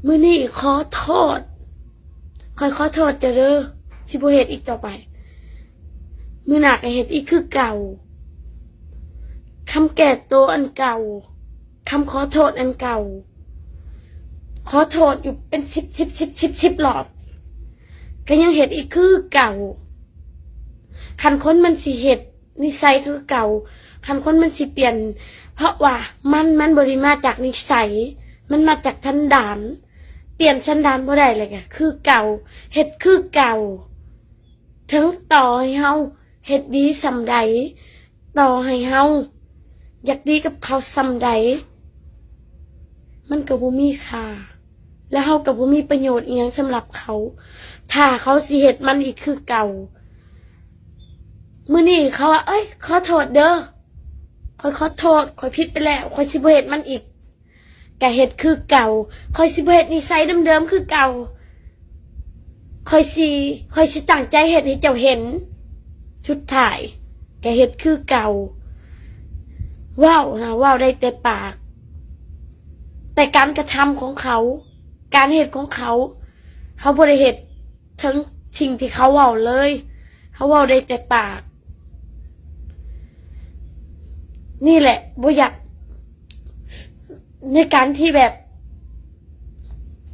ມື້ນີ້ຂໍໂທດ, ຂ້ອຍຂໍໂທດເຈົ້າເດີ, ຊິບໍ່ເຮັດອີກຕໍ່ໄປ. ມື້ໜ້າກໍເຮັດອີກຄືເກົ່າ. ຄຳແກ້ໂຕອັນເກົ່າ, ຄຳຂໍໂທດອັນເກົ່າ, ຂໍໂທດຢູ່ເປັນສິບ ສິບ ສິບ ສິບ ສິບລອບ, ກໍຍັງເຮັດອີກຄືເກົ່າ. ຄັນຄົນມັນຊິເຮັດ ນິໄສຄືເກົ່າ, ຄັນຄົນມັນຊິປ່ຽນ, ເພາະວ່າມັນ, ມັນບໍ່ໄດ້ມາຈາກນິໄສ, ມັນມາຈາກສັນດານ. ປ່ຽນສັນດານບໍ່ໄດ້ ແລ້ວກໍຄືເກົ່າ, ເຮັດຄືເກົ່າ. ເຖິງຕໍ່ໃຫ້ເຮົາເຮັດດີສ່ຳໃດ, ຕໍ່ໃຫ້ເຮົາຢາກດີກັບເຂົາສ່ຳໃດ, ມັນກໍບໍ່ມີຄ່າ. ແລະເຮົາກໍບໍ່ມີປະໂຫຍດອີ່ຫຍັງສຳລັບເຂົາ ຖ້າເຂົາຊິເຮັດມັນອີກຄືເກົ່າ. ມື້ນີ້ເຂົາວ່າ ເອີຍ ຂໍໂທດເດີ, ຂ້ອຍຂໍໂທດ, ຂ້ອຍຜິດໄປແລ້ວ, ຂ້ອຍຊິບໍ່ເຮັດມັນອີກ. ກະເຮັດຄືເກົ່າ, ຂ້ອຍຊິບໍ່ເຮັດນິໄສເດີມໆຄືເກົ່າ. ຂ້ອຍຊິ, ຂ້ອຍຊິຕັ້ງໃຈເຮັດໃຫ້ເຈົ້າເຫັນ. ສຸດທ້າຍກະເຮັດຄືເກົ່າ. ເວົ້ານະ ເວົ້າໄດ້ແຕ່ປາກ, ແຕ່ການກະທຳຂອງເຂົາ, ການເຮັດຂອງເຂົາ, ເຂົາບໍ່ໄດ້ເຮັດເຖິງສິ່ງທີ່ເຂົາເວົ້າເລີຍ, ເຂົາເວົ້າໄດ້ແຕ່ປາກ. ນີ້ແຫຼະ ບໍ່ຢາກ, ໃນການທີ່ແບບ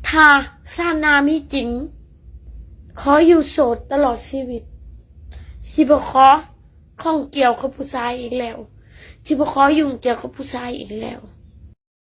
ຖ້າຊາດໜ້າມີຈິງ, ຂໍຢູ່ໂສດຕະຫຼອດຊີວິດ, ຊິບໍ່ຂໍຂ້ອງກ່ຽວກັບຜູ້ຊາຍອີກແລ້ວ, ຊິບໍ່ຂໍຫຍຸ້ງກ່ຽວກັບຜູ້ຊາຍອີກແລ້ວ.